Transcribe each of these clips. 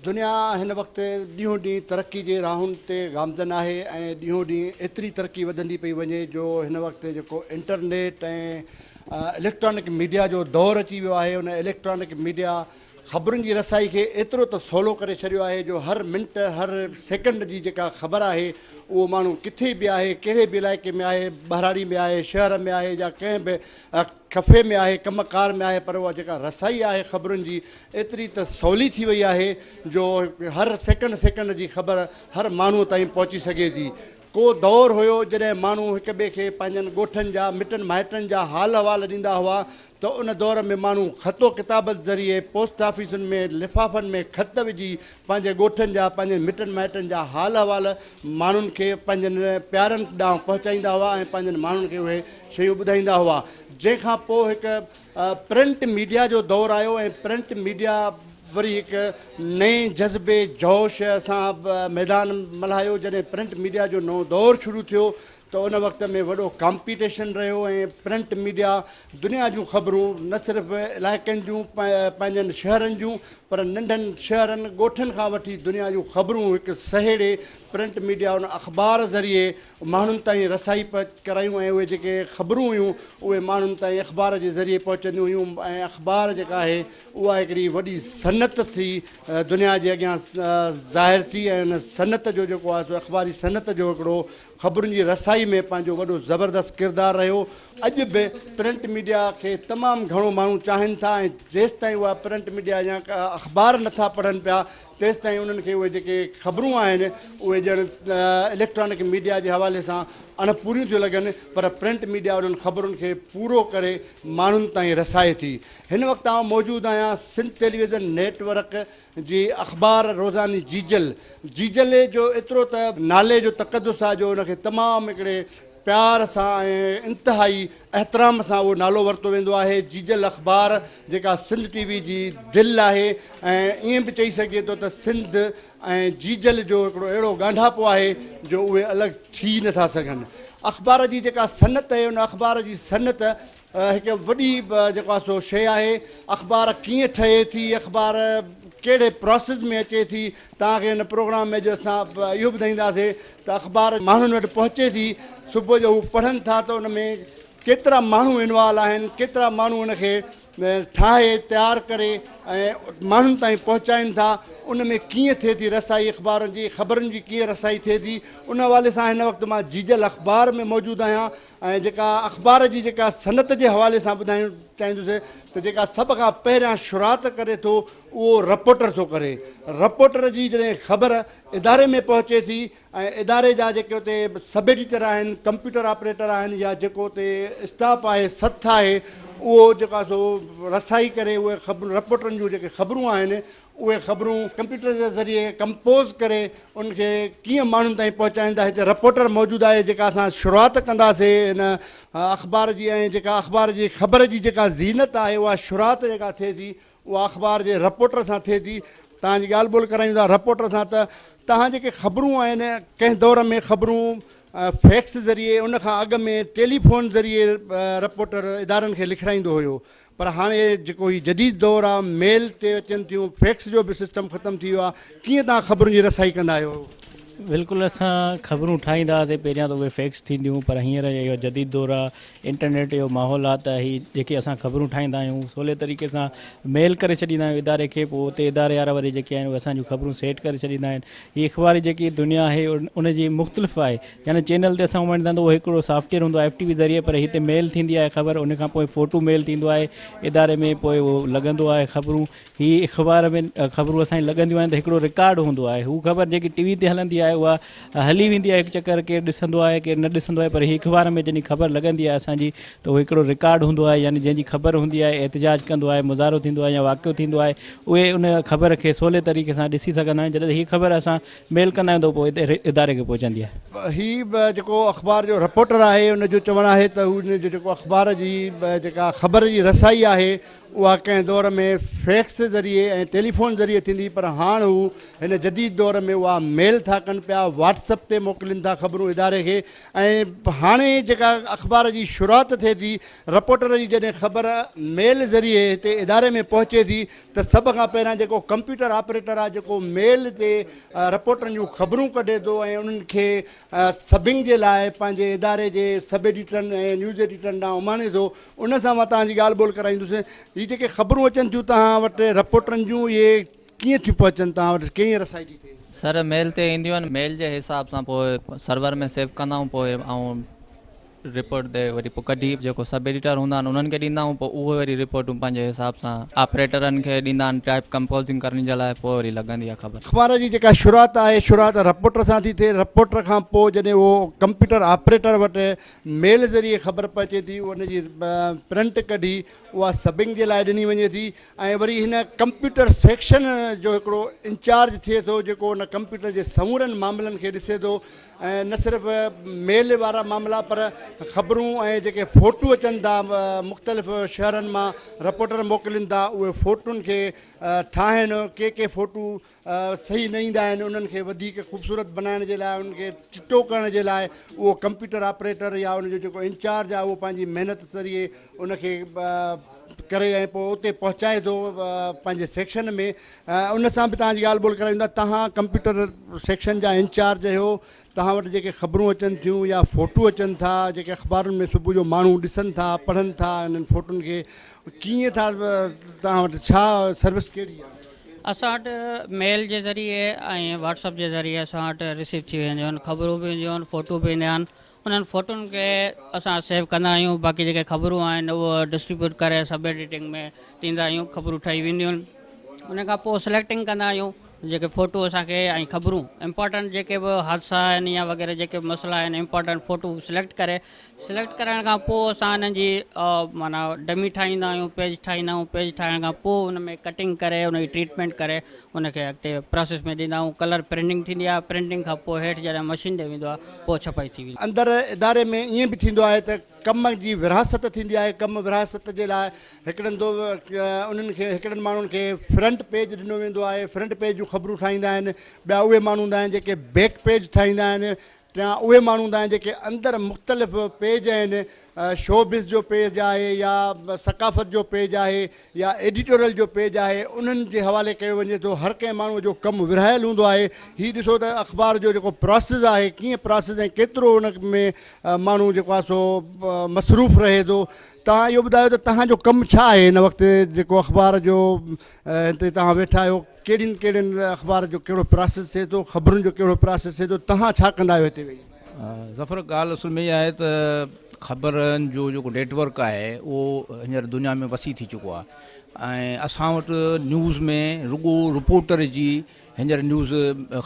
دنيا هن وقت ڏينهون ڏينهن ترقي جي راهن تي گامزن آهي ۽ ڏينهون ڏينهن ايتري ترقي وڌندي پئي وڃي جو هن وقت جيڪو انٽرنيٽ ۽ اليڪٽرانڪ ميڊيا جو دور اچي ويو آهي ان اليڪٽرانڪ ميڊيا خبرن جي رسائي کي ايترو ته سولو ڪري ڇڏيو آهي جو هر منٽ هر سيڪنڊ جي جيڪا خبر آهي اهو ماڻهو ڪٿي به آهي ڪهڙي به علائقي ۾ آهي ٻهراڙي ۾ آهي شهر ۾ آهي يا ڪنهن به خفي ۾ آهي، ڪم ڪار ۾ آهي پر اها جيڪا رسائي آهي خبرن جي ايتري ته سولي ٿي وئي آهي جو هر سيڪنڊ سيڪنڊ جي خبر هر ماڻهوء تائين پهچي سگهي ٿي. ڪو دور هيو جڏهن ماڻهو هڪ ٻئي کي پنهنجن ڳوٺن جا مٽن مائٽن جا حال احوال ڏيندا هئا ته ان دور ۾ ماڻهو خط و ڪتابت ذريعي پوسٽ آفيسن ۾ لفافن ۾ خط وجهي پنهنجي ڳوٺن جا پنهنجن مٽن مائٽن جا حال احوال ماڻهن کي پنهنجن پيارن ڏانهن پهچائيندا هئا ۽ پنهنجن ماڻهن کي اهي شيون ٻڌائيندا هئا جنهن کان پوء هڪ پرنٽ ميڊيا جو دور آيو ۽ پرنٽ ميڊيا وري هڪ نئين جذبي جوش سان ميدان ملهايو جڏهن پرنٽ ميڊيا جو نئون دور شروع ٿيو ته ان وقت ۾ وڏو ڪامپيٽيشن رهيو ۽ پرنٽ ميڊيا دنيا جون خبرون نه صرف علائقن جون پنهنجن شهرن جون پر ننڍن شهرن ڳوٺن کان وٺي دنيا جون خبرون هڪ سهيڙي پرنٽ ميڊيا ان اخبار ذريعي ماڻهن تائين رسائي ڪرايون ۽ اهي جيڪي خبرون هيون اهي ماڻهن تائين اخبار جي ذريعي پهچنديون هيون ۽ اخبار جيڪا آهي اها هڪڙي وڏي صنعت ٿي دنيا جي اڳيان ظاهر ٿي ۽ ان صنعت جو جيڪو آهي سو اخباري صنعت جو هڪڙو خبرن جي رسائي ۾ پنهنجو وڏو زبردست ڪردار رهيو. اڄ به پرنٽ ميڊيا کي تمام گهڻو ماڻهو چاهين ٿا ۽ جيستائين اها پرنٽ ميڊيا يا اخبار نٿا پڙهن پيا تيستائين انهن کي اهي جيڪي خبرون آهن اهي ڄڻ اليڪٽرانڪ ميڊيا جي حوالي سان اڻ پوريون ٿيون لڳن پر پرنٽ ميڊيا انهن خبرن کي پورو ڪري ماڻهن تائين رسائي ٿي. هن وقت آئون موجود آهيان سنڌ ٽيليويزن نيٽ ورڪ جي اخبار روزاني جيجل جيجل جو ايترو ته نالي جو تقدس آهي جو ان کي تمام هڪڙي پيار سان ۽ انتهائي احترام سان اهو نالو ورتو ويندو آهي. جيجل اخبار جيڪا سنڌ ٽي وي جي دل آهي ۽ ائين به چئي سگهجي ٿو ته سنڌ ۽ جيجل جو هڪڙو اهڙو ڳانڍاپو آهي جو اهي الڳ ٿي نٿا سگهن. اخبار جي جيڪا صنعت آهي ان اخبار جي صنعت هڪ وڏي جيڪو آهي سو شيء آهي. اخبار ڪيئن ٺهي ٿي، اخبار ڪهڙي پراسيس ۾ اچي ٿي، توهان کي هن پروگرام ۾ اڄ اسان اهو ٻڌائينداسين ته اخبار ماڻهن وٽ پهچي ٿي، صبح جو هو پڙهن ٿا ته ان ۾ ڪيترا ماڻهو انوالو آهن، ڪيترا ماڻهو ان کي ٺاهي تيار ڪري ۽ ماڻهن تائين پهچائين ٿا، ان ۾ ڪيئن ٿئي ٿي رسائي اخبارن جي، خبرن جي ڪيئن رسائي ٿئي ٿي، ان حوالي سان هن وقت مان جيجل اخبار ۾ موجود آهيان ۽ جيڪا اخبار جي جيڪا صنعت جي حوالي سان ٻڌائڻ چاهيندس ته جيڪا سڀ کان پهريان شروعات ڪري ٿو اهو رپورٽر ٿو ڪري، رپورٽر جي جڏهن خبر اداري ۾ پهچي ٿي ۽ اداري جا جيڪي اتي سب ايڊيٽر آهن، ڪمپيوٽر آپريٽر آهن يا جيڪو اتي اسٽاف آهي، سٿ آهي، اهو جيڪو آهي سو رسائي ڪري اهي خبرون رپورٽرن جون جيڪي خبرون آهن اهي خبرون ڪمپيوٽر جي ذريعي ڪمپوز ڪري ان کي ڪيئن ماڻهن تائين پهچائين ٿا. هتي رپورٽر موجود آهي جيڪا اسان شروعات ڪنداسين هن اخبار جي ۽ جيڪا اخبار جي خبر جي جيڪا زينت آهي اها شروعات جيڪا ٿئي ٿي اها اخبار جي رپورٽر سان ٿئي ٿي. توهان جي ڳالهه ٻولهه ڪرايون ٿا رپورٽر سان ته توهان جيڪي خبرون آهن ڪنهن دور ۾ خبرون فيڪس ذريعي ان کان اڳ ۾ ٽيليفون ذريعي رپورٽر ادارن کي لکرائيندو هيو پر هاڻي جيڪو هي جديد دور آهي ميل تي اچن ٿيون فيڪس جو به سسٽم ختم ٿي ويو آهي ڪيئن توهان خبرن جي رسائي ڪندا آهيو؟ بلڪل اسان خبرون ٺاهيندا هئاسين پهريان ته اهي فيڪس ٿينديون پر هينئر اهو جديد دور آهي انٽرنيٽ جو ماحول آ ته هي جيڪي اسان خبرون ٺاهيندا آهيون سولي طريقي سان ميل ڪري ڇڏيندا آهيون اداري کي پوء اتي اداري وارا وري جيڪي آهن اهي اسان جون خبرون سيٽ ڪري ڇڏيندا آهن هي اخباري جيڪي دنيا آهي ان جي مختلف آهي يعني چينل تي اسان اماڻيندا آهيون ته اهو هڪڙو سافٽ ويئر هوندو آهي ايف ٽي پي ذريعي پر هتي ميل ٿيندي آهي خبر ان کان پوء فوٽو ميل ٿيندو آهي اداري ۾ پوء اهو لڳندو آهي خبرون هي اخبار ۾ خبرون اسان جون لڳنديون آهن ته هڪڙو رڪارڊ هوندو آهي هو خبر جيڪي ٽي وي تي هلندي آهي اها هلي ويندي آهي هڪ چڪر ڪير ڏسندو آهي ڪير نه ڏسندو آهي پر هي اخبار ۾ جڏهن خبر لڳندي آهي اسان جي ته اهو هڪڙو رڪارڊ هوندو آهي يعني جنهن جي خبر هوندي آهي احتجاج ڪندو آهي مظاهرو ٿيندو آهي يا واقعو ٿيندو آهي اهي ان خبر کي سولي طريقي سان ڏسي سگهندا آهن جڏهن ته هي خبر اسان ميل ڪندا آهيون ته پوء اداري کي پهچندي آهي. هي جيڪو اخبار جو رپورٽر آهي ان جو چوڻ آهي ته هو ان جو جيڪو اخبار جي جيڪا خبر جي رسائي آهي اها ڪنهن دور ۾ فيڪس ذريعي ۽ ٽيليفون ذريعي ٿيندي پر هاڻ هو هن جديد دور ۾ اها ميل ٿا ڪن. ڪن پيا، واٽس اپ تي موڪلين ٿا خبرون اداري کي ۽ هاڻي جيڪا اخبار جي شروعات ٿئي ٿي رپورٽر جي جڏهن خبر ميل ذريعي هتي اداري ۾ پهچي ٿي ته سڀ کان پهريان جيڪو ڪمپيوٽر آپريٽر آهي جيڪو ميل تي رپورٽرن جون خبرون ڪڍي ٿو ۽ انهن کي سبنگ جي لاء پنهنجي اداري جي سب ايڊيٽرن ۽ نيوز ايڊيٽرن ڏانهن اماڻي ٿو ان سان مان توهان جي ڳالهه ٻولهه ڪرائيندس. هي جيڪي خبرون اچن ٿيون توهان وٽ رپورٽرن جون اهي ڪيئن ٿيون پهچن توهان وٽ ڪيئن رسائي ٿي ٿئي؟ سر ميل تي اينديون آهن ميل جي حساب سان پوء سرور ۾ سيو ڪندا آهيون پوء آئون رپورٽ تي وري پوء ڪڍي جيڪو سب ايڊيٽر هوندا آهن انهن کي ڏيندا آهيون پوء اهي وري رپورٽون پنهنجي حساب سان آپريٽرن کي ڏيندا آهن ٽائپ ڪمپوزنگ ڪرڻ جي لاء پوء وري لڳندي آهي خبر. اخبار جي جيڪا شروعات آهي شروعات رپورٽر سان ٿي ٿئي رپورٽر کان پوء جڏهن اهو ڪمپيوٽر آپريٽر وٽ ميل ذريعي خبر پهچي ٿي ان جي پرنٽ ڪڍي اها سبنگ جي لاء ڏني وڃي ٿي ۽ وري هن ڪمپيوٽر سيڪشن جو هڪڙو انچارج ٿئي ٿو جيڪو ان ڪمپيوٽر جي سمورن معاملن کي ڏسي ٿو ۽ نه صرف ميل وارا معاملا پر خبرون ۽ جيڪي فوٽو اچن ٿا مختلف شهرن مان رپورٽر موڪلين ٿا اهي فوٽن کي ٺاهن ڪي ڪي فوٽو صحيح نه ايندا آهن انهن کي وڌيڪ خوبصورت بنائڻ جي لاء انهن کي چٽو ڪرڻ جي لاء اهو ڪمپيوٽر آپريٽر يا ان جو جيڪو انچارج آهي اهو پنهنجي محنت ذريعي ان کي ڪري ۽ پوء اتي پهچائي ٿو پنهنجي سيڪشن ۾ ان سان به توهان جي ڳالهه ٻولهه ڪرايون ٿا توهان ڪمپيوٽر سيڪشن جا انچارج آهيو توهان وٽ جيڪي خبرون اچن ٿيون يا فوٽو اچن ٿا جيڪي اخبارن ۾ صبح جو ماڻهو ڏسن ٿا پڙهن ٿا انهن فوٽن کي ڪيئن ٿا توهان وٽ ڇا سروس ڪهڙي آهي؟ اسان وٽ ميل جي ذريعي ۽ واٽس اپ جي ذريعي اسان وٽ رسيو ٿي وينديون آهن خبرون به اينديون آهن فوٽو به ايندا آهن انهن فوٽن کي اسان سيو ڪندا آهيون باقي جيڪي خبرون آهن اهو ڊسٽريبيوٽ ڪري سب ايڊيٽنگ ۾ ڏيندا آهيون خبرون ٺهي وينديون آهن ان کان پوء سليڪٽنگ ڪندا آهيون جيڪي فوٽو اسان کي ۽ خبرون امپارٽنٽ جيڪي به حادثا آهن يا وغيره جيڪي به مسئلا آهن امپارٽنٽ فوٽو سليڪٽ ڪري سليڪٽ ڪرڻ کان پوء اسان انهن جي معنيٰ ڊمي ٺاهيندا آهيون پيج ٺاهيندا آهيون پيج ٺاهڻ کان پوء ان ۾ ڪٽنگ ڪري ان جي ٽريٽمينٽ ڪري ان کي اڳتي پراسيس ۾ ڏيندا آهيون ڪلر پرنٽنگ ٿيندي آهي پرنٽنگ کان پوء هيٺ جڏهن مشين ڏي ويندو آهي پوء ڇپائي ٿي ويندي. اندر اداري ۾ ائين به ٿيندو آهي ته ڪم جي ورهاست ٿيندي آهي ڪم ورهاست جي لاء هڪڙن دو انهن کي هڪڙن ماڻهن کي فرنٽ پيج ڏنو ويندو آهي فرنٽ پيج جون خبرون ٺاهيندا آهن ٻيا اهي ماڻهو هوندا آهن جيڪي بيڪ پيج ٺاهيندا آهن ٽيان اهي ماڻهو هوندا آهن جيڪي اندر مختلف پيج آهن شو بز جو پيج آهي يا ثقافت جو پيج آهي يا ايڊيٽوريل جو پيج آهي انهن جي حوالي ڪيو وڃي ٿو هر ڪنهن ماڻهو جو ڪم ورهايل هوندو آهي هي ڏسو ته اخبار جو جيڪو پراسز آهي ڪيئن پراسز ۽ ڪيترو ان ۾ ماڻهو جيڪو آهي سو مصروف رهي ٿو توهان اهو ٻڌايو ته توهان جو ڪم ڇا آهي هن وقت جيڪو اخبار جو هتي توهان ويٺا آهيو ڪهڙين ڪهڙين اخبار جو ڪهڙو پراسيس ٿئي ٿو خبرن جو ڪهڙو پراسيس ٿئي ٿو توهان ڇا ڪندا آهيو هتي ويهي؟ ظفر ڳالهه اصل ۾ اها آهي ته خبرن جو جيڪو نيٽ ورڪ آهي اهو هينئر دنيا ۾ وسيع ٿي چڪو آهي ۽ اسان وٽ نيوز ۾ رڳو رپورٽر جي هينئر نيوز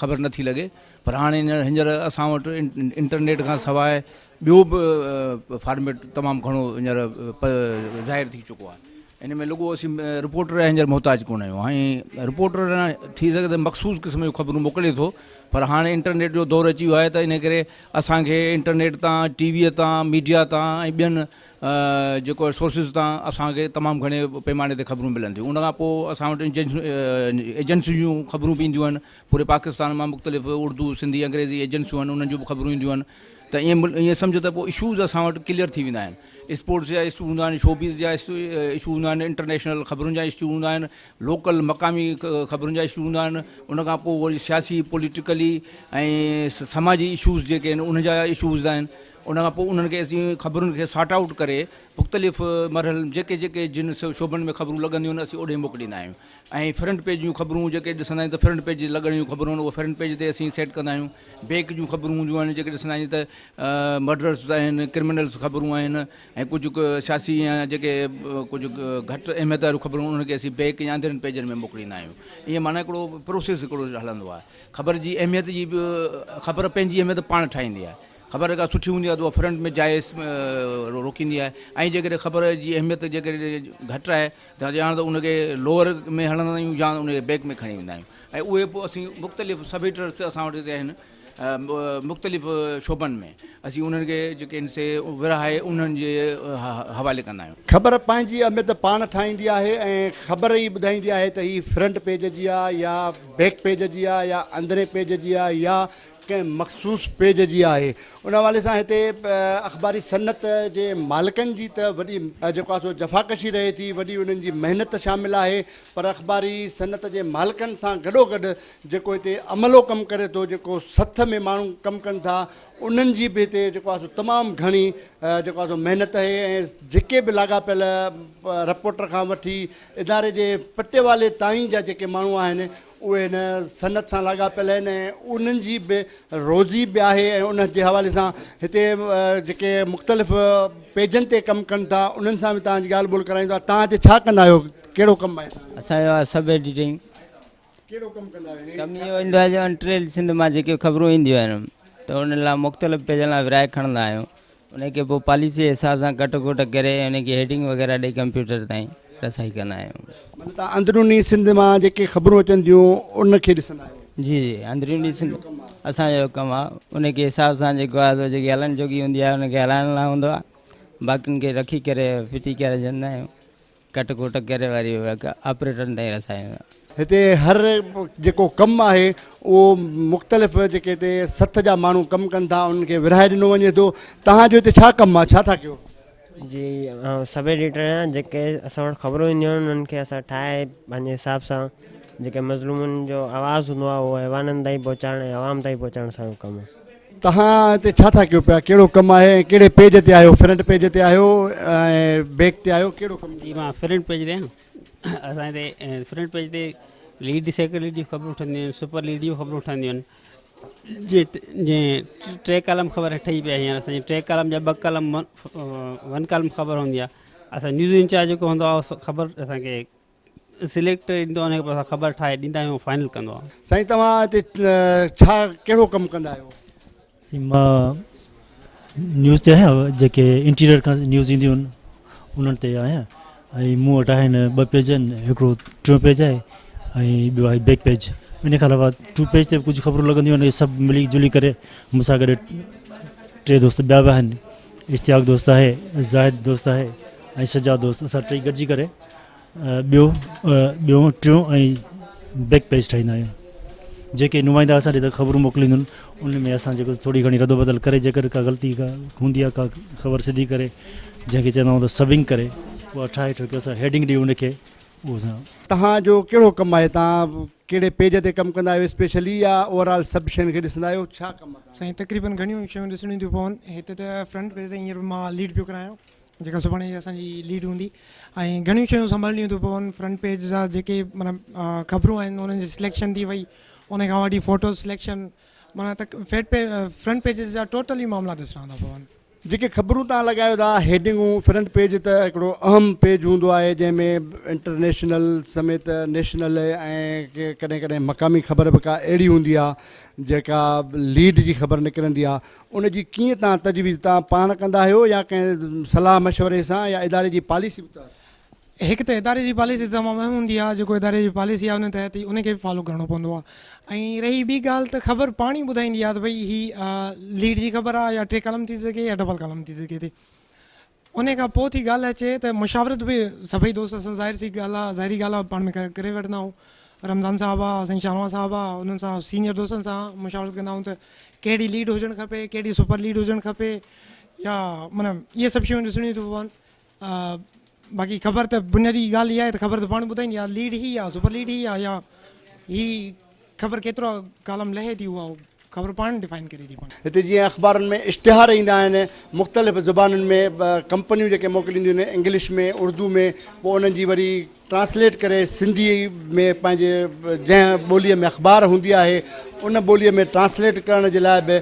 خبر نٿي لڳي پر هاڻي هينئر اسان وٽ انٽرنيٽ کان سواء ٻيو به فارميٽ تمام گهڻو هينئر ظاهر ٿي چڪو آهي ان ۾ رڳو اسين رپورٽر هينئر محتاج ڪونه آهيون هاڻي رپورٽر ٿي سگهي ته مخصوص قسم جون خبرون موڪلي ٿو پر هاڻي انٽرنيٽ جو دور اچي ويو آهي ته ان ڪري اسانکي انٽرنيٽ تان ٽي ويء تان ميڊيا تان ۽ ٻين جيڪو سورسز تان اسانکي تمام گهڻي پيماني تي خبرون ملن ٿيون ان کان پوء اسان وٽ ايجنسيون جون خبرون به اينديون آهن پوري پاڪستان مان مختلف اردو سنڌي انگريزي ايجنسيون آهن انهن جون به خبرون اينديون آهن ته ائين ائين سمجهه ته پوء اشوز اسان وٽ ڪليئر ٿي ويندا آهن اسپورٽس جا اشو هوندا آهن شوبيز جا اشو هوندا آهن انٽرنيشنل خبرن جا اشو هوندا آهن لوڪل مقامي خبرن جا اشو هوندا آهن ان کان پوء وري سياسي پوليٽيڪلي ۽ سماجي اشوز جيڪي آهن انهن جا اشوز آهن ان کان پوء انهن کي اسين خبرن کي سارٽ آئوٽ ڪري مختلف مرحلن جيڪي جيڪي جن شعبن ۾ خبرون لڳنديون آهن اسين اوڏي موڪليندا آهيون ۽ فرنٽ پيج جون خبرون جيڪي ڏسندا آهيون ته فرنٽ پيج تي لڳڻ جون خبرون آهن اهي فرنٽ پيج تي اسين سيٽ ڪندا آهيون بيڪ جون خبرون هونديون آهن جيڪي ڏسندا آهيون ته مرڊرس آهن ڪرمنلس خبرون آهن ۽ ڪجهه سياسي يا جيڪي ڪجهه گهٽ اهميت واريون خبرون انهن کي اسين بيڪ يا اندرين پيجن ۾ موڪليندا آهيون ائين معنيٰ هڪڙو پروسيس هڪڙو هلندو آهي خبر جي اهميت جي به خبر پنهنجي اهميت پاڻ ٺاهيندي آهي خبر ڪا سٺي هوندي آهي ته اها فرنٽ ۾ جاء روڪيندي آهي ۽ جيڪڏهن خبر جي اهميت جيڪڏهن گهٽ آهي ته ڄاڻ ته ان کي لوئر ۾ هڻندا آهيون يا ان کي بيڪ ۾ کڻي ويندا آهيون ۽ اهي پوء اسين مختلف سب ايڊيٽرس اسان وٽ هتي آهن مختلف شعبن ۾ اسين انهن کي جيڪي آهن سي ورهائي انهن جي حوالي ڪندا آهيون. خبر پنهنجي اهميت پاڻ ٺاهيندي آهي ۽ خبر ئي ٻڌائيندي آهي ته هي فرنٽ پيج جي آهي يا بيڪ پيج جي آهي يا اندرين پيج جي آهي يا ڪنهن مخصوص پيج جي آهي. ان حوالي سان هتي اخباري صنعت جي مالڪن جي ته وڏي جيڪو آهي سو جفاڪشي رهي ٿي، وڏي انهن جي محنت شامل آهي پر اخباري صنعت جي مالڪن سان گڏوگڏ جيڪو هتي عملو ڪم ڪري ٿو، جيڪو سٿ ۾ ماڻهو ڪم ڪن ٿا، انهن جي به هتي جيڪو آهي سو تمام گهڻي جيڪو آهي سو محنت آهي ۽ جيڪي به لاڳاپيل رپورٽر کان وٺي اداري جي پٽيوالي تائين جا جيڪي ماڻهو آهن اهي هن صنعت سان لاڳاپيل آهن ۽ انهن جي به روزي به آهي ۽ ان جي حوالي سان هتي جيڪي مختلف پيجن تي ڪم ڪن ٿا انهن سان به توهان جي ڳالهه ٻولهه ڪرايون ٿا. توهان هتي ڇا ڪندا آهيو، ڪهڙو ڪم آهي توهان جو؟ اسان جو آهي سب ايڊيٽنگ. ڪهڙو ڪم ڪندا آهيو؟ ڪم اهو ايندو آهي جو انٽريل سنڌ مان جيڪي خبرون اينديون آهن ته ان لاء مختلف پيجن لاء ورهائي کڻندا آهيون ان کي پوء پاليسي جي حساب سان ڪٽ ڪوٽ ڪري ان کي هيڊنگ وغيره ڏئي ڪمپيوٽر تائين رسائي ڪندا آهيون. معنيٰ توهان اندروني سنڌ مان جيڪي خبرون اچن ٿيون ان کي ڏسندا آهيو؟ جي جي اندروني سنڌ اسان جو ڪم آهي ان کي حساب سان جيڪو آهي سو جيڪي هلڻ جوڳي هوندي آهي ان کي هلائڻ لاء هوندو آهي باقين کي رکي ڪري ڦٽي ڪري ڇڏندا آهيون. ڪٽ ڪوٽ ڪري وري آپريٽرن تائين رسايون. هتي هر جيڪو ڪم آهي اهو مختلف جيڪي هتي سٿ جا ماڻهو ڪم ڪن ٿا انهن کي ورهائي ڏنو وڃي ٿو. توهان جو هتي ڇا ڪم آهي ڇا ٿا ڪيو؟ جي آئون سب ايڊيٽر آهيان جيڪي اسان وٽ خبرون اينديون آهن انهن کي اسان ٺاهي پنهنجي حساب سان جيڪي مظلومن جو آواز هوندو آهي اهو ايوانن تائين پهچائڻ ۽ عوام تائين پهچائڻ اسان جو ڪم آهي. توهان هتي ڇا ٿا ڪيو پيا ڪهڙو ڪم آهي ۽ ڪهڙي پيج تي آهيو فرنٽ پيج تي آهيو ۽ بيڪ تي آهيو ڪهڙو ڪم؟ جي مان فرنٽ پيج تي آهيان اسان هتي فرنٽ پيج تي ليڊ سيڪنڊ ليڊ جون خبرون ٺهنديون آهن سپر ليڊ جون خبرون ٺهنديون آهن جي ٽي ڪالم خبر ٺهي پئي هينئر اسان جي ٽي ڪالم جا ٻه ڪالم ون ڪالم خبر هوندي آهي اسان نيوز انچارج جيڪو هوندو آهي خبر اسانکي سليڪٽ ايندو آهي ان کي پوء اسان خبر ٺاهي ڏيندا آهيون فائنل ڪندو آهي. سائين توهان هتي ڇا ڪهڙو ڪم ڪندا آهيو؟ سائين مان نيوز تي آهيان جيڪي انٽيريئر کان نيوز اينديون آهن انهن تي آهيان ۽ مون وٽ آهن ٻه پيج آهن هڪڙو ٽيون پيج آهي ۽ ٻيو آهي بيڪ پيج ان کان علاوه ٽو پيج تي به ڪجهه خبرون لڳنديون آهن اهي سڀ ملي جلي ڪري مون سان گڏ ٽي دوست ٻيا به آهن اشتياق دوست آهي زاهد دوست آهي ۽ سجاد دوست اسان ٽئي گڏجي ڪري ٻيو ٻيو ٽيون ۽ بيڪ پيج ٺاهيندا آهيون جيڪي نمائندا اسان ڏي ته خبرون موڪليندا آهن ان ۾ اسان جيڪو ٿوري گهڻي رد بدل ڪري جيڪر ڪا غلطي ڪا هوندي آهي ڪا خبر سڌي ڪري جنهن کي چوندا آهيون ته سبنگ ڪري اها ٺاهي ٺوڪي اسان هيڊنگ ڏيون ان کي اهو اسان توهان جو ڪهڙو ڪم آهي توهان ڪهڙي پيج تي ڪم ڪندا آهيو اسپيشلي يا اوور آل سڀ شين کي ڏسندا آهيو ڇا ڪم آهي توهان جو؟ سائين تقريبن گهڻيون شيون ڏسڻيون ٿيون پون هتي ته فرنٽ پيج تي هينئر به مان ليڊ پيو ڪرايان جيڪا سڀاڻي اسان جي ليڊ هوندي ۽ گهڻيون شيون سنڀالڻيون ٿيون پون فرنٽ پيج جا جيڪي معنيٰ خبرون آهن انهن جي سليڪشن ٿي وئي ان کان وٺي فوٽو سليڪشن معنيٰ ته فيٽ پي فرنٽ پيجز جا ٽوٽلي معاملا ڏسڻا ٿا پون. جيڪي خبرون توهان لڳايو ٿا هيڊنگون فرنٽ پيج ته هڪڙو اهم پيج هوندو آهي جنهن ۾ انٽرنيشنل سميت نيشنل ۽ ڪڏهن ڪڏهن مقامي خبر به ڪا اهڙي هوندي آهي جيڪا ليڊ جي خبر نڪرندي آهي ان جي ڪيئن توهان تجويز توهان پاڻ ڪندا آهيو يا ڪنهن صلاح مشوري سان يا اداري جي پاليسي تحت؟ هڪ ته اداري جي پاليسي تمام اهم هوندي آهي جيڪو اداري جي پاليسي آهي ان تحت ئي ان کي به فالو ڪرڻو پوندو آهي ۽ رهي ٻي ڳالهه ته خبر پاڻ ئي ٻڌائيندي آهي ته ڀئي هي ليڊ جي خبر آهي يا ٽي ڪالم ٿي سگهي يا ڊبل ڪالم ٿي سگهي ٿي ان کان پوء ٿي ڳالهه اچي ته مشاورت به سڀئي دوست سان ظاهر سي ڳالهه آ ظاهري ڳالهه آ پاڻ ۾ ڪري وٺندا آهيون رمضان صاحب آ سائين شاهنواز صاحب آ انهن سان سينيئر دوستن سان مشاورت ڪندا آهيون ته ڪهڙي ليڊ هجڻ کپي ڪهڙي سپر ليڊ هجڻ کپي يا معنيٰ اهي سڀ شيون ڏسڻيون ٿيون پون باقي خبر ته بنيادي ڳالهه اها آهي ته خبر ته پاڻ ٻڌائيندي آ ليڊ هي آ سپر ليڊ هي آ يا هي خبر ڪيترو ڪالم لهي ٿي اها خبر پاڻ ڊفائن ڪري ٿي پاڻ. هتي جيئن اخبارن ۾ اشتهار ايندا آهن مختلف زبانن ۾ ڪمپنيون جيڪي موڪلينديون آهن انگلش ۾ اردو ۾ پوء انهن جي وري ٽرانسليٽ ڪري سنڌي ۾ پنهنجي جنهن ٻوليء ۾ اخبار هوندي آهي ان ٻوليء ۾ ٽرانسليٽ ڪرڻ جي لاء به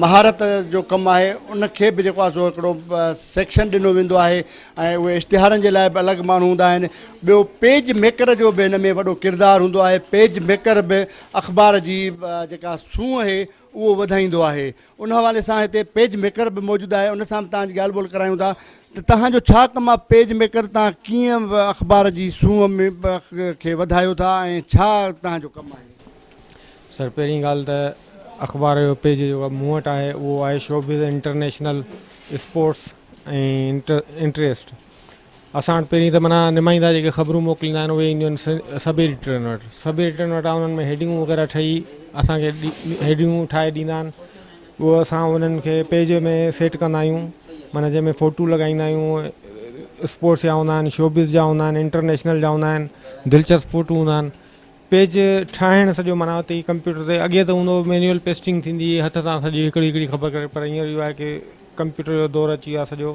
مهارت جو ڪم آهي ان کي به جيڪو آهي سو هڪڙو سيڪشن ڏنو ويندو آهي ۽ اهي اشتهارن جي لاء به الڳ ماڻهو هوندا آهن ٻيو پيج ميڪر جو به هن ۾ وڏو ڪردار هوندو آهي پيج ميڪر به اخبار جي جيڪا سونهن اهي اهو وڌائيندو آهي ان حوالي سان هتي پيج ميڪر به موجود آهي ان سان به توهان جي ڳالهه ٻولهه ڪرايون ٿا ته توهان جو ڇا ڪم آهي پيج ميڪر توهان ڪيئن اخبار جي سونهن کي وڌايو ٿا ۽ ڇا توهان جو ڪم آهي. سر پهرين ڳالهه ته اخبار جو پيج جيڪو مون وٽ آهي اهو آهي شوبز انٽرنيشنل اسپورٽس ۽ انٽريسٽ اسان وٽ پهرين ته معنيٰ نمائندا جيڪي خبرون موڪليندا آهن اهي اينديون آهن سب ايڊيٽرن وٽ. سب ايڊيٽرن وٽان انهن ۾ هيڊنگون وغيره ٺهي اسان کي هيڊنگون ٺاهي ڏيندا آهن. اهو اسان انهن کي پيج ۾ سيٽ ڪندا آهيون معنيٰ جنهن ۾ فوٽو لڳائيندا آهيون، اسپورٽس جا هوندا آهن، شوبز جا هوندا آهن، انٽرنيشنل جا هوندا آهن، دلچسپ فوٽو هوندا آهن. پيج ٺاهڻ سڄو معنيٰ اتي ئي ڪمپيوٽر تي اڳي ته هوندو هو مينيول پيسٽنگ ٿيندي هئي هٿ سان سڄي هڪڙي هڪڙي خبر ڪري پر هينئر اهو آهي ڪي ڪمپيوٽر جو دور اچي ويو آهي سڄو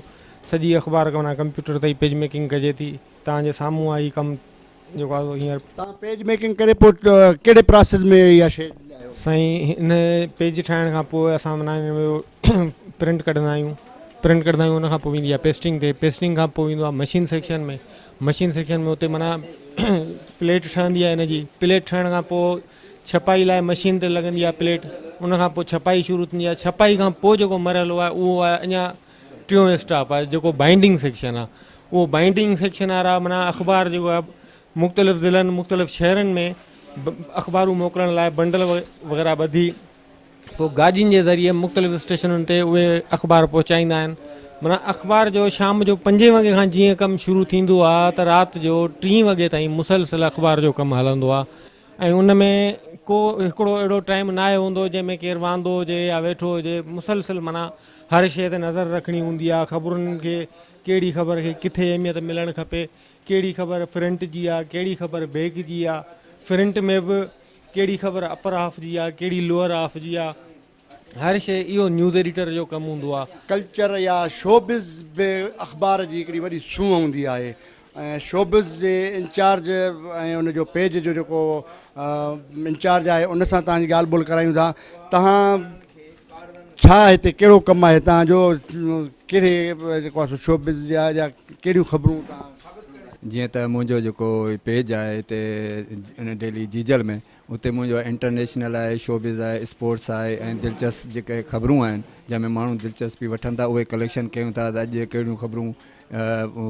سڄي اخبار کي معنيٰ ڪمپيوٽر تي ئي پيج ميڪنگ ڪجي ٿي توهان جي سامهون آهي هي ڪم جيڪو آهي سو هينئر. توهان پيج ميڪنگ ڪري پوء ڪهڙي پراسيس ۾ اها شيء ڏيندا آهيو؟ سائين هن پيج ٺاهڻ کان پوء اسان معنيٰ هن جو پرنٽ ڪڍندا آهيون پرنٽ ڪڍندا آهيون ان کان پوء ويندي آهي پيسٽنگ تي پيسٽنگ کان پوء ويندو آهي مشين سيڪشن ۾ مشين سيڪشن ۾ اتي معنيٰ پليٽ ٺهندي آهي ان جي پليٽ ٺهڻ کان پوء ڇپائي لاء مشين تي لڳندي آهي پليٽ ان کان پوء ڇپائي شروع ٿيندي آهي ڇپائي کان پوء جيڪو مرحلو آهي اهو آهي اڃا ٽيون اسٽاپ آهي جيڪو بائنڊنگ سيڪشن آهي اهو بائنڊنگ سيڪشن وارا معنيٰ اخبار جيڪو آهي مختلف ضلعن مختلف شهرن ۾ اخبارون موڪلڻ لاء بنڊل وغيره ٻڌي پوء گاڏين جي ذريعي مختلف اسٽيشنن تي اهي اخبار پهچائيندا آهن. معنيٰ اخبار جو شام جو پنجين وڳي کان جيئن ڪم شروع ٿيندو آهي ته رات جو ٽين وڳي تائين مسلسل اخبار جو ڪم هلندو آهي ۽ ان ۾ ڪو هڪڙو اهڙو ٽائيم ناهي هوندو جنهن ۾ ڪير واندو هجي يا ويٺو هجي مسلسل معنيٰ هر شيء تي نظر رکڻي هوندي آهي خبرن کي ڪهڙي خبر کي ڪٿي اهميت ملڻ کپي ڪهڙي خبر فرنٽ جي آهي ڪهڙي خبر بيڪ جي آهي فرنٽ ۾ به ڪهڙي خبر اپر هاف جي آ ڪهڙي لوئر هاف جي آ هر شيء اهو نيوز ايڊيٽر جو ڪم هوندو آ. ڪلچر يا شوبز به اخبار جي هڪڙي وڏي سونهن هوندي آهي ۽ شوبز جي انچارج ۽ ان جو پيج جو جيڪو انچارج آهي ان سان توهان جي ڳالهه ٻولهه ڪرايون ٿا توهان ڇا هتي ڪهڙو ڪم آهي توهان جو ڪهڙي جيڪو آهي سو شوبز جا يا ڪهڙيون خبرون توهان جيئن ته منهنجو جيڪو پيج آهي هتي ان ڊيلي جيجل ۾ اتي منهنجو انٽرنيشنل آهي شوبز آهي اسپورٽس آهي ۽ دلچسپ جيڪي خبرون آهن جنهن ۾ ماڻهو دلچسپي وٺن ٿا اهي ڪليڪشن ڪيون ٿا ته اڄ ڪهڙيون خبرون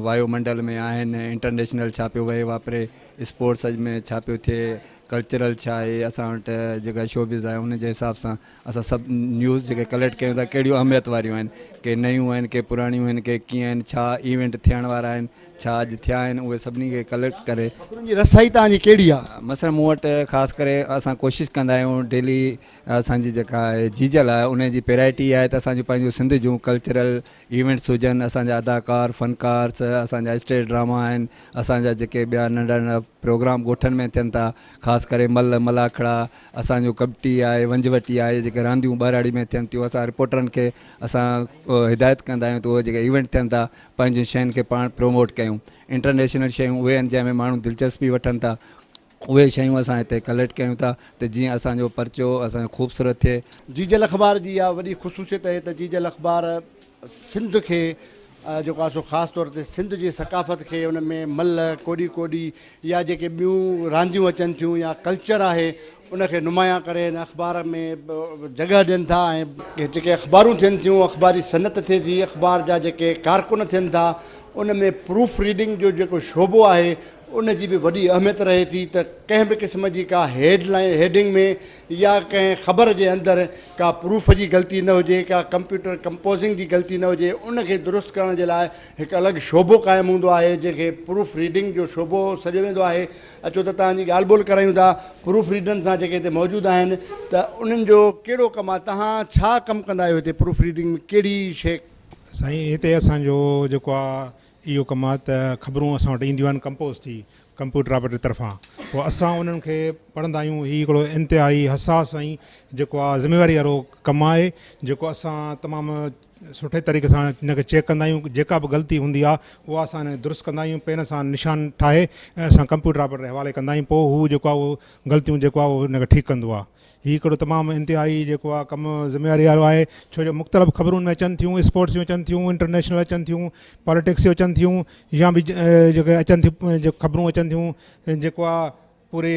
وايو منڊل ۾ آهن انٽرنيشنل ڇا پيو وهي واپري اسپورٽس اڄ ۾ ڇا پيو ٿئي ڪلچرل ڇا آهي اسان وٽ جيڪا شوبز آهي ان جي حساب سان اسان سڀ نيوز جيڪي ڪليڪٽ ڪيون ٿا ڪهڙيون اهميت واريون آهن ڪي نيون آهن ڪي پراڻيون آهن ڪي ڪيئن آهن ڇا ايونٽ ٿيڻ وارا آهن ڇا اڄ ٿيا آهن اهي سڀني کي ڪليڪٽ ڪري. خبرن جي رسائي توهان جي ڪهڙي آهي؟ مثلا مون وٽ خاص ڪري اسان ڪوشش ڪندا آهيون ڊيلي اسان جي جيڪا جيجل آهي ان جي پرائرٽي آهي ته اسان جون پنهنجون سنڌ جون ڪلچرل ايونٽس هجن اسان جا اداڪار فنڪارس اسان جا اسٽيج ڊراما آهن اسان جا جيڪي ٻيا ننڍا ننڍا پروگرام ڳوٺن ۾ ٿين ٿا خاص ڪري ملهه ملاکڙا اسان جو ڪٻٽي آهي ونجهه وٽي آهي جيڪي رانديون ٻهراڙي ۾ ٿين ٿيون اسان رپورٽرن کي اسان هدايت ڪندا آهيون ته اهي جيڪي ايونٽ ٿين ٿا پنهنجين شين کي پاڻ پروموٽ ڪيون انٽرنيشنل شيون اهي آهن جنهن ۾ ماڻهو دلچسپي وٺن ٿا اهي شيون اسان هتي ڪليڪٽ ڪيون ٿا ته جيئن اسان جو پرچو اسان جو خوبصورت ٿئي. جيجل اخبار جي اها وڏي خصوصيت آهي ته جيجل اخبار سنڌ کي جيڪو آهي سو خاص طور تي سنڌ جي ثقافت کي ان ۾ ملهه، ڪوڏي ڪوڏي يا جيڪي ٻيون رانديون اچن ٿيون يا ڪلچر آهي ان کي نمايان ڪري هن اخبار ۾ جڳهه ڏين ٿا ۽ جيڪي اخبارون ٿين ٿيون اخباري صنعت ٿئي ٿي اخبار جا جيڪي ڪارڪن ٿين ٿا ان ۾ پروف ريڊنگ جو جيڪو شعبو آهي ان جي به وڏي اهميت رهي ٿي ته ڪنهن به قسم جي ڪا هيڊ لائين هيڊنگ ۾ يا ڪنهن خبر جي اندر ڪا پروف جي غلطي نه هجي ڪا ڪمپيوٽر ڪمپوزنگ جي غلطي نه هجي ان کي درست ڪرڻ جي لاء هڪ الڳ شعبو قائم هوندو آهي جنهن کي پروف ريڊنگ جو شعبو سڏيو ويندو آهي اچو ته توهان جي ڳالهه ٻولهه ڪرايون ٿا پروف ريڊرن سان جيڪي هتي موجود آهن ته انهن جو ڪهڙو ڪم آهي توهان ڇا ڪم ڪندا آهيو هتي پروف ريڊنگ ۾ ڪهڙي شيء سائين هتي اسان جو جيڪو آهي اهو ڪم آهي ته خبرون اسان وٽ اينديون آهن ڪمپوز ٿي ڪمپيوٽر آپريٽر طرفان پوء اسان انهن کي پڙهندا آهيون هي هڪڙو انتهائي حساس ۽ جيڪو آهي ذميواري وارو ڪم آهي جيڪو اسان تمام سٺي طريقي سان ان کي چيڪ ڪندا آهيون جيڪا به غلطي هوندي آهي اها اسان ان کي درست ڪندا آهيون پين سان نشان ٺاهي ۽ اسان ڪمپيوٽر آپريٽر جي حوالي ڪندا آهيون پوء هو جيڪو آهي اهو غلطيون جيڪو آهي اهو ان کي ٺيڪ ڪندو آهي هي هڪڙو تمام انتهائي جيڪو آهي ڪم ذميواري وارو آهي ڇو جو مختلف خبرون ان ۾ اچن ٿيون اسپورٽس جون اچن ٿيون انٽرنيشنل اچن ٿيون پاليٽڪس جون اچن ٿيون يا به جيڪي اچن ٿيون خبرون اچن ٿيون جيڪو آهي پوري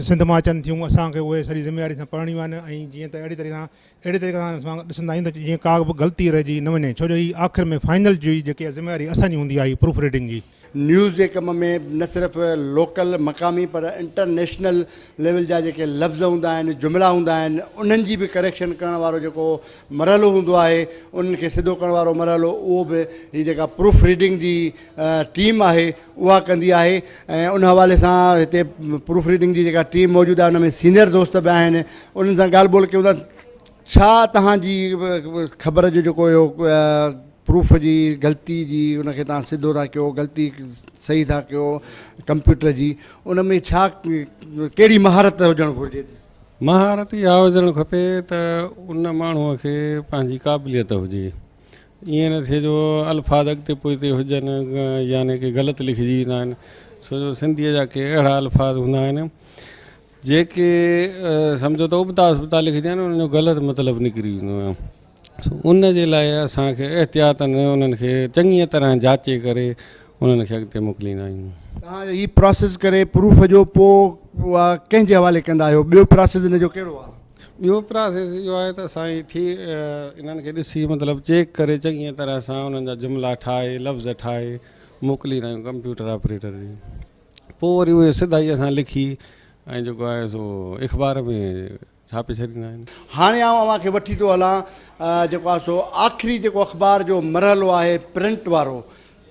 سنڌ مان اچن ٿيون اسان کي اهي سڄي ذميواري سان پڙهڻيون آهن ۽ جيئن ته اهڙي طريقي سان اهڙي طريقي سان اسان ڏسندا آهيون ته جيئن ڪا به غلطي رهجي نه وڃي ڇو جو هي آخر ۾ فائنل جي جيڪي ذميواري اسان جي هوندي آهي پروف ريڊنگ جي. نيوز جي ڪم ۾ نه صرف لوڪل مقامي پر انٽرنيشنل ليول جا جيڪي لفظ هوندا آهن جملا هوندا آهن انهن جي به ڪريڪشن ڪرڻ وارو جيڪو مرحلو هوندو آهي انهن کي سڌو ڪرڻ وارو مرحلو اهو به هي جيڪا پروف ريڊنگ جي ٽيم آهي اها ڪندي آهي ۽ ان حوالي سان هتي پروف ريڊنگ جي جيڪا ٽيم موجود آهي ان ۾ سينئر دوست به آهن انهن سان ڳالهه ٻولهه ڪيون ٿا ڇا توهان جي خبر جو جيڪو اهو پروف جي غلطي جي ان کي توهان سڌو ٿا ڪيو غلطي صحيح ٿا ڪيو ڪمپيوٽر جي ان ۾ ڇا ڪهڙي مهارت هجڻ گهرجي؟ مهارت اها هجڻ کپي ته ان ماڻهوء کي پنهنجي قابليت هجي ائين نه ٿئي جو الفاظ اڳتي پوئتي هجن يعني ڪي غلط لکجي ويندا آهن ڇو جو سنڌيء جا ڪي اهڙا الفاظ هوندا آهن جيڪي سمجهو ته ابتا سبتا لکجن انهن جو غلط مطلب نڪري ويندو آهي سو ان جي لاء اسان کي احتياطن انهن کي چڱيء طرح جاچي ڪري انهن کي اڳتي موڪليندا آهيون. توهان هي پراسيس ڪري پروف جو پوء اها ڪنهن جي حوالي ڪندا آهيو؟ ٻيو پراسيس ان جو ڪهڙو آهي؟ ٻيو پراسيس اهو آهي ته اسان هي ٺي انهن کي ڏسي مطلب چيڪ ڪري چڱيء طرح سان انهن جا جملا ٺاهي لفظ ٺاهي موڪليندا آهيون ڪمپيوٽر آپريٽر ڏي پوء وري اهي سڌا ئي اسان لکي ۽ جيڪو آهي سو اخبار ۾ ڇاپي ڇڏيندا آهن. هاڻي آئون اوهان کي وٺي ٿو هلان جيڪو آهي سو آخري جيڪو اخبار جو مرحلو آهي پرنٽ وارو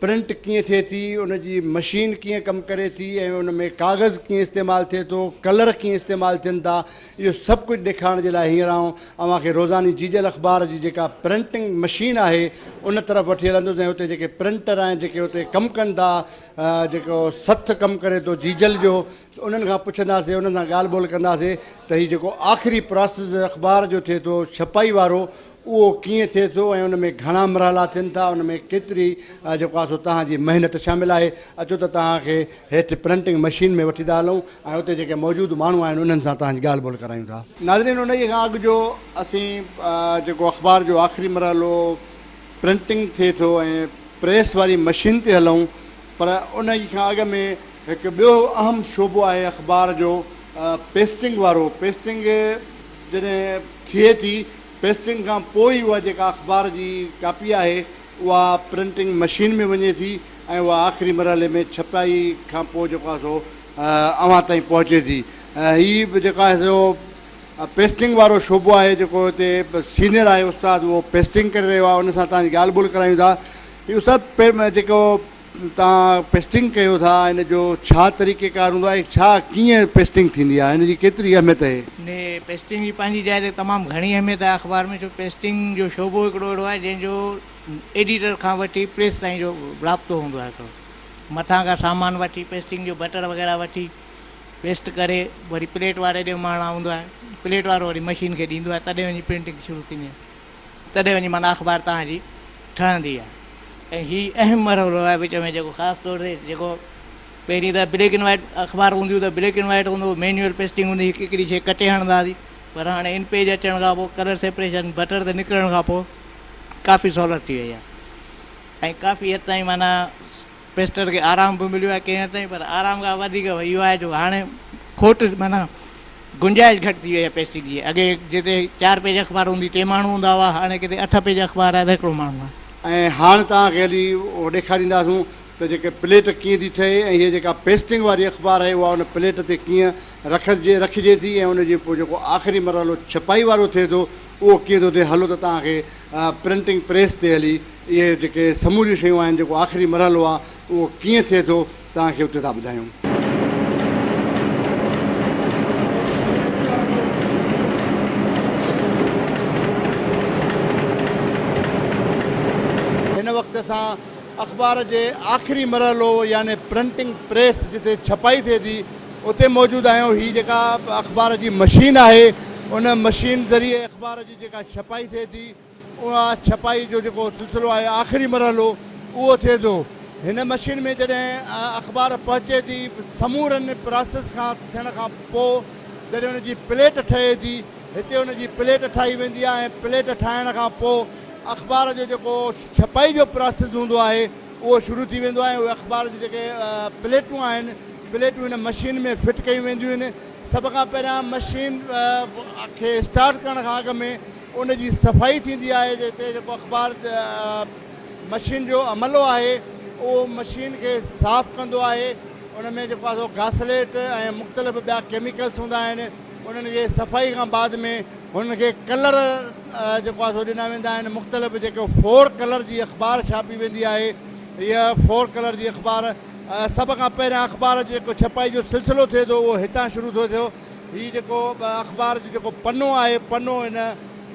پرنٽ ڪيئن ٿئي ٿي، ان جي مشين ڪيئن ڪم ڪري ٿي ۽ ان ۾ ڪاغذ ڪيئن استعمال ٿئي ٿو، ڪلر ڪيئن استعمال ٿين ٿا، اهو سڀ ڪجهه ڏيکارڻ جي لاء هينئر آئون اوهان کي روزاني جيجل اخبار جي جيڪا پرنٽنگ مشين آهي ان طرف وٺي هلندس ۽ اتي جيڪي پرنٽر آهن جيڪي اتي ڪم ڪن ٿا جيڪو سٿ ڪم ڪري ٿو جيجل جو انهن کان پڇنداسين انهن سان ڳالهه ٻولهه ڪنداسين ته هي جيڪو آخري پراسيس اخبار جو ٿئي ٿو ڇپائي وارو اهو ڪيئن ٿئي ٿو ۽ ان ۾ گهڻا مرحلا ٿين ٿا، ان ۾ ڪيتري جيڪو آهي سو توهان جي محنت شامل آهي. اچو ته توهان کي هيٺ پرنٽنگ مشين ۾ وٺي ٿا هلون ۽ اتي جيڪي موجود ماڻهو آهن انهن سان توهان جي ڳالهه ٻولهه ڪرايون ٿا. ناظرين انهيء کان اڳ جو اسين جيڪو اخبار جو آخري مرحلو پرنٽنگ ٿئي ٿو ۽ پريس واري مشين تي هلون پر انهيء کان اڳ ۾ هڪ ٻيو اهم شعبو آهي اخبار جو پيسٽنگ وارو. پيسٽنگ جڏهن ٿئي ٿي پيسٽنگ کان پوء ئي اها جيڪا اخبار جي ڪاپي آهي اها پرنٽنگ مشين ۾ وڃي ٿي ۽ اها آخري مرحلي ۾ ڇپائي کان پوء جيڪو آهي سو اوهان تائين پهچي ٿي. هي به جيڪو آهي سو پيسٽنگ وارو شعبو آهي جيڪو هتي سينئر آهي استاد اهو پيسٽنگ ڪري رهيو آهي ان سان توهان جي ڳالهه ٻولهه ڪرايون ٿا. هي استاد جيڪو توهان پيسٽنگ ڪيو ٿا ان جو ڇا طريقي ڪار هوندو آهي ڇا ڪيئن پيسٽنگ ٿيندي آهي ان جي ڪيتري اهميت اهي؟ ني پيسٽنگ جي پنهنجي جاء تي تمام گهڻي اهميت آهي اخبار ۾ ڇو پيسٽنگ جو شعبو هڪڙو اهڙو آهي جنهن جو ايڊيٽر کان وٺي پريس تائين جو رابطو هوندو آهي هڪڙو مٿان کان سامان وٺي پيسٽنگ جو بٽر وغيره وٺي پيسٽ ڪري وري پليٽ واري ڏي اماڻڻا هوندو آهي پليٽ وارو وري مشين کي ڏيندو آهي تڏهن وڃي پرنٽنگ شروع ٿيندي آهي. تڏهن وڃي معنيٰ اخبار توهان جي ٺهندي آهي ۽ هي اهم مرحلو آهي وچ ۾ جيڪو خاص طور تي جيڪو پهرين ته بليڪ اينڊ وائيٽ اخبار هونديون ته بليڪ اينڊ وائيٽ هوندو هو مينيول پيسٽنگ هوندي هڪ هڪڙي شيء ڪٽي هڻندا هئاسين پر هاڻي ان پيج اچڻ کان پوء ڪلر سيپريشن بٽر تي نڪرڻ کان پوء ڪافي سهولت ٿي وئي آهي ۽ ڪافي حد تائين معنيٰ پيسٽر کي آرام به مليو آهي ڪنهن حد تائين پر آرام کان وڌيڪ اهو آهي جو هاڻي کوٽ معنيٰ گنجائش گهٽ ٿي وئي آهي پيسٽنگ جي اڳي جتي چار پيج اخبار هوندي ٽي ماڻهو هوندا هئا هاڻي ڪٿي اٺ پيج اخبار آهي ته هڪڙو ماڻهو آهي. ۽ هاڻ توهان کي هلي اهو ڏيکارينداسون ته جيڪي پليٽ ڪيئن ٿي ٺهي ۽ هيء جيڪا پيسٽنگ واري اخبار آهي اها ان پليٽ تي ڪيئن رکجي رکجي ٿي ۽ ان جي پوء جيڪو آخري مرحلو ڇپائي وارو ٿئي ٿو اهو ڪيئن ٿو ٿئي هلو ته توهان کي پرنٽنگ پريس تي هلي اهي جيڪي سموريون شيون آهن جيڪو آخري مرحلو آهي اهو ڪيئن ٿئي ٿو توهان کي اتي ٿا ٻڌايون. هن وقت اسان اخبار جي آخري مرحلو يعني پرنٽنگ پريس جتي ڇپائي ٿئي ٿي اتي موجود آهيون. هي جيڪا اخبار جي مشين آهي ان مشين ذريعي اخبار جي جيڪا ڇپائي ٿئي ٿي اها ڇپائي جو جيڪو سلسلو آهي آخري مرحلو اهو ٿئي ٿو. هن مشين ۾ جڏهن اخبار پهچي ٿي سمورن پراسيس کان ٿيڻ کان پوء جڏهن ان جي پليٽ ٺهي ٿي هتي ان جي پليٽ ٺاهي ويندي آهي ۽ پليٽ ٺاهڻ کان پوء اخبار جو جيڪو ڇپائي جو پراسيس هوندو آهي اهو شروع ٿي ويندو آهي ۽ اهي اخبار جون جيڪي پليٽون آهن پليٽون هن مشين ۾ فٽ ڪيون وينديون آهن سڀ کان پهريان مشين کي اسٽارٽ ڪرڻ کان اڳ ۾ ان جي صفائي ٿيندي آهي جتي جيڪو اخبار مشين جو عملو آهي اهو مشين کي صاف ڪندو آهي. ان ۾ جيڪو آهي سو گاسليٽ ۽ مختلف ٻيا ڪيميڪلس هوندا آهن. انهن جي صفائي کان بعد ۾ هنن کي ڪلر جيڪو آهي سو ڏنا ويندا آهن. مختلف جيڪو فور ڪلر جي اخبار ڇاپي ويندي آهي. هيء فور ڪلر جي اخبار سڀ کان پهريان اخبار جو جيڪو ڇپائي جو سلسلو ٿئي ٿو اهو هتان شروع ٿو ٿئي. هي جيڪو اخبار جو جيڪو پنو آهي پنو هن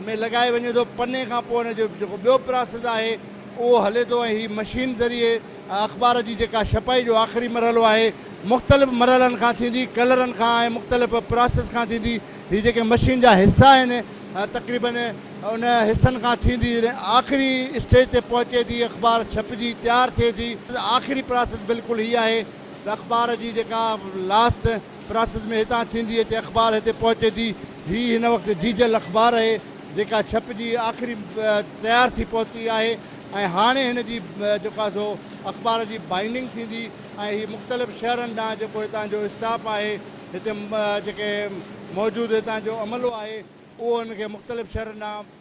۾ لڳائي وڃي ٿو. پني کان پوء هن جو جيڪو ٻيو پراسيس آهي اهو هلي ٿو ۽ هي مشين ذريعي اخبار جي جيڪا ڇپائي جو آخري مرحلو آهي مختلف مرحلن کان ٿيندي ڪلرن کان ۽ مختلف پراسيس کان ٿيندي. هي جيڪي مشين جا حصا آهن تقريبن ان حصن کان ٿيندي جڏهن آخري اسٽيج تي پهچي ٿي اخبار ڇپجي تيار ٿئي ٿي. آخري پراسيس بلڪل هي آهي ته اخبار جي جيڪا لاسٽ پراسيس ۾ هتان ٿيندي اچي اخبار هتي پهچي ٿي. هي هن وقت جيجل اخبار آهي جيڪا ڇپجي آخري تيار ٿي پهتي آهي ۽ هاڻي هن جي جيڪو آهي سو اخبار جي بائنڊنگ ٿيندي ۽ هي مختلف شهرن ڏانهن جيڪو هتان جو اسٽاف آهي هتي جيڪي موجود هتان جو عملو آهي اهو هن کي مختلف شهرن ڏانهن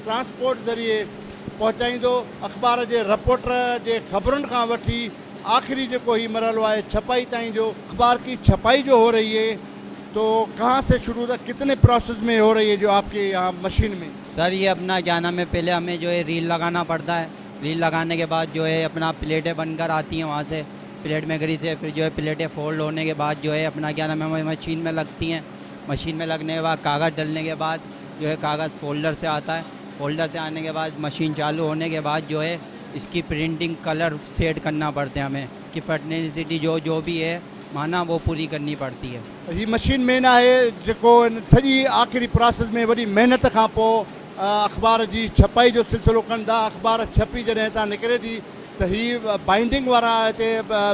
ٽرانسپورٽ ذريعي پهچائيندو. اخبار جي رپورٽر جي خبرن کان وٺي آخري جيڪو هي مرحلو آهي ڇپائي تائين جو. اخبار ڪي ڇپائي جو هو رهي هي تو ڪهان سي شروع ٿا ڪتني پراسيس ۾ هو رهي هي جو آپ ڪي يهان مشين ۾. سر ये अपना क्या नाम है पहले हमें जो है रील लगाना पड़ता है. रील लगाने के बाद जो है अपना प्लेटें बनकर आती हैं वहाँ से प्लेट मेकरी से. फिर जो है प्लेटें फोल्ड होने के बाद जो है अपना क्या नाम है हमें मशीन में लगती हैं. मशीन में लगने के बाद कागज़ डलने के बाद जो है कागज़ फोल्डर से आता है. फोल्डर से आने के बाद मशीन चालू होने के बाद जो है इसकी प्रिंटिंग कलर सेट करना पड़ते हैं हमें कि फटनेसिटी जो जो भी है माना वो पूरी करनी पड़ती है. ही मशीन मेन आहे जेको सॼी आख़िरी प्रोसेस में वॾी महिनत खां पोइ अख़बार जी छपाई जो सिलसिलो कनि था. अख़बार छपी जॾहिं हितां निकिरे थी त ही बाइंडिंग वारा हिते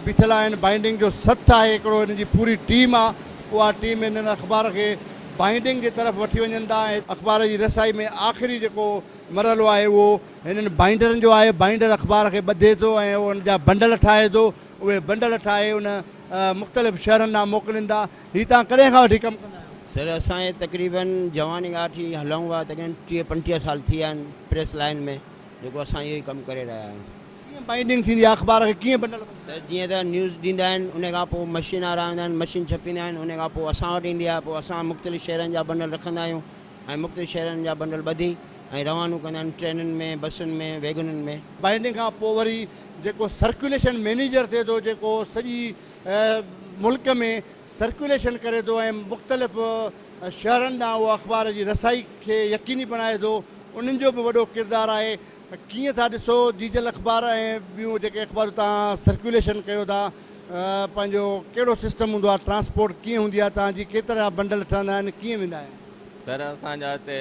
बीठल आहिनि. बाइंडिंग जो सथ आहे हिकिड़ो, हिन जी पूरी टीम आहे. उहा टीम हिननि अख़बार खे बाइंडिंग जे तरफ़ वठी वञनि था ऐं अख़बार जी रसाई में आख़िरी जेको मरहलो आहे उहो हिननि बाइंडरनि जो आहे. बाइंडर अख़बार खे ॿधे थो ऐं उन जा बंडल ठाहे थो. उहे बंडल ठाहे उन मुख़्तलिफ़ शहरनि ॾांहुं मोकिलींदा. हीअ तव्हां कॾहिं खां वठी कमु कंदा आहियो? सर असांजे तक़रीबन जवानी खां वठी हलऊं था, तक़रीबन 30-35 साल थी विया आहिनि प्रेस लाइन में, जेको असां इहो ई कमु करे रहिया आहियूं. कीअं बाइंडिंग थींदी आहे अख़बार खे, कीअं बंडल? सर जीअं त न्यूज़ ॾींदा आहिनि, उन खां पोइ मशीन वारा ईंदा आहिनि, मशीन छपींदा आहिनि, उन खां पोइ असां वटि ईंदी आहे. पोइ असां मुख़्तलिफ़ शहरनि जा बंडल रखंदा आहियूं ऐं मुख़्तलिफ़ शहरनि जा बंडल ॿधी ऐं रवानो कंदा आहिनि ट्रेनुनि में, बसुनि में, वैगनुनि में. बाइंडिंग खां पोइ वरी जेको सर्कुलेशन मैनेजर थिए थो, जेको सॼी मुल्क में सर्कुलेशन करे थो ऐं मुख़्तलिफ़ शहरनि ॾांहुं उहो अख़बार जी रसाई खे यकीनी बणाए थो, उन्हनि जो बि वॾो किरदारु आहे. कीअं था ॾिसो जीजल अख़बार ऐं ॿियूं जेके अख़बारूं तव्हां सर्कुलेशन कयो था, पंहिंजो कहिड़ो सिस्टम हूंदो आहे, ट्रांसपोर्ट कीअं हूंदी आहे तव्हांजी, केतिरा बंडल ठहंदा आहिनि, कीअं वेंदा आहिनि? सर असांजा हिते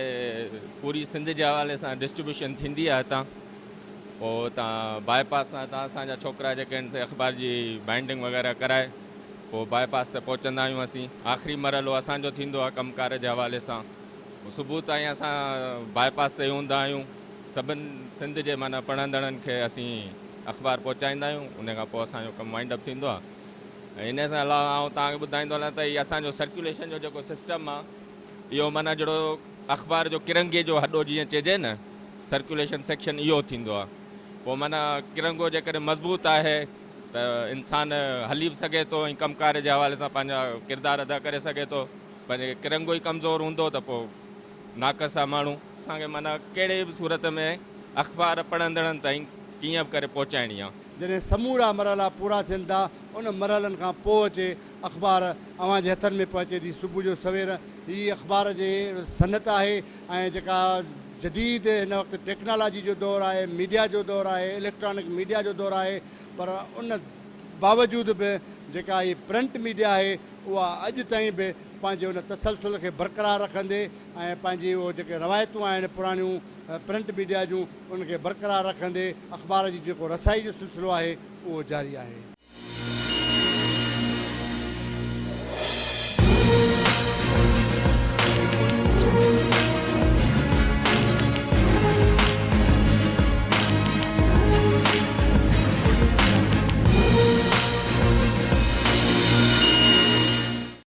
पूरी सिंध जे हवाले सां डिस्ट्रीब्यूशन थींदी आहे. हितां पोइ हितां बाईपास सां हितां असांजा छोकिरा जेके आहिनि से अख़बार जी बाइंडिंग वग़ैरह कराए पोइ बाईपास ते पहुचंदा आहियूं असीं. आख़िरी मरहलो असांजो थींदो आहे कमकार जे हवाले सां. सुबुह ताईं असां बाईपास ते हूंदा आहियूं. सभिनि सिंध जे माना पढ़ंदड़नि खे असीं अख़बार पहुचाईंदा आहियूं. उन खां पोइ असांजो कमु वाइंड अप थींदो आहे. ऐं इन सां अलावा आउं तव्हांखे ॿुधाईंदो हलां त हीउ असांजो सर्कुलेशन जो जेको सिस्टम आहे इहो माना जहिड़ो अख़बार जो किरंगे जो हॾो जीअं चइजे न, सर्कुलेशन सेक्शन इहो थींदो आहे. पोइ माना किरंगो जेकॾहिं मज़बूत आहे त इंसान हली बि सघे थो ऐं कमकार जे हवाले सां पंहिंजा किरदारु अदा करे सघे थो. पर किरंगो ई कमज़ोर हूंदो त पोइ नाक़िस आहे माण्हू. असांखे माना कहिड़े बि सूरत में अख़बार पढ़ंदड़नि ताईं कीअं बि करे पहुचाइणी आहे. जॾहिं समूरा मरहला पूरा थियनि था उन मरहलनि खां पोइ अचे अख़बार अव्हां जे हथनि में पहुचे थी. सुबुह जो सवेर हीअ अख़बार जे सनत आहे ऐं जेका जदीद हिन वक़्तु टेक्नोलॉजी जो दौरु आहे, मीडिया जो दौरु आहे, इलेक्ट्रॉनिक मीडिया जो दौरु आहे, पर उन बावजूद बि जेका हीअ प्रिंट मीडिया आहे उहा अॼु ताईं बि पंहिंजे उन तसलसुल खे बरक़रार रखंदे ऐं पंहिंजी उहो जेके रवायतूं आहिनि पुराणियूं प्रिंट मीडिया जूं उनखे बरक़रार रखंदे अख़बार जी जेको रसाई जो सिलसिलो आहे उहो जारी आहे.